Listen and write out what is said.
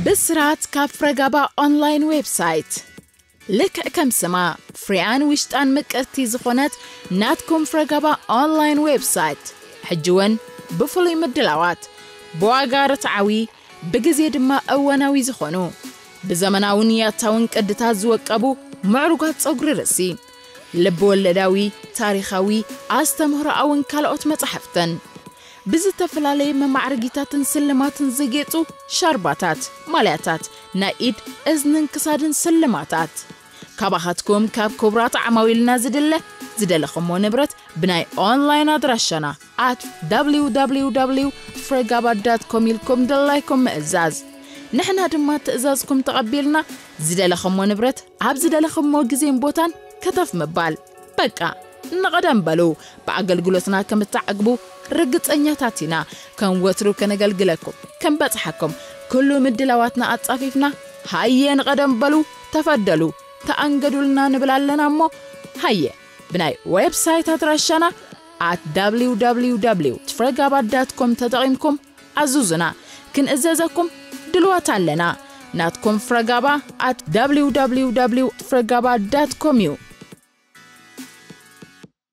ብስራት ካብ ፍረጋባ ኦንላይን ዌብሳይት። ልክዕ ከም ስማ፣ ፍርያን ውሽጣን ምቅርቲ ዝኾነት ናትኩም ፍረጋባ ኦንላይን ዌብሳይት፣ ሕጂ እውን ብፍሉይ ምድላዋት፣ ብዋጋ ርትዓዊ፣ ብግዜ ድማ እዋናዊ ዝኾኑ፣ ብዘመናውን ያታውን ቅድታት ዝወቀቡ ምዕሩጋት ጸጉሪ ርእሲ፣ ልብ ወለዳዊ፣ ታሪኻዊ፣ ኣስተምህሮኣውን ካልኦት መጻሕፍትን፣ ብዝተፈላለየ መማዕረጊታትን ስልማትን ዘጌጹ ሻርባታት፣ ማልያታት፣ ናይ ኢድ፣ እዝንን ክሳድን ስልማታት። ካባኻትኩም ካብ ክቡራት ዓማዊልና ዝድለ ዝደለኹሞ ንብረት ብናይ ኦንላይን ኣድራሻና at www ፍረጋባ ዳት ኮም ኢልኩም ድላይኩም ምእዛዝ። ንሕና ድማ ትእዛዝኩም ተቐቢልና ዝደለኹሞ ንብረት ኣብ ዝደለኹሞ ግዜን ቦታን ከተፍ ምባል። በቃ ንቐደም በሉ፣ ብኣገልግሎትና ከም እትዓግቡ ርግጸኛታት ኢና። ከም ወትሩ ከነገልግለኩም፣ ከም በጽሓኩም፣ ኩሉ ምድላዋትና ኣጻፊፍና፣ ሃየ ንቐደም በሉ፣ ተፈደሉ፣ ተኣንገዱልና ንብል ኣለና እሞ፣ ሃየ ብናይ ዌብሳይት ኣድራሻና at www ፍረጋባ ዳት ኮም ተጠቒምኩም ኣዙዙና፣ ክንእዘዘኩም ድልዋት ኣለና። ናትኩም ፍረጋባ at www ፍረጋባ ዳት ኮም እዩ።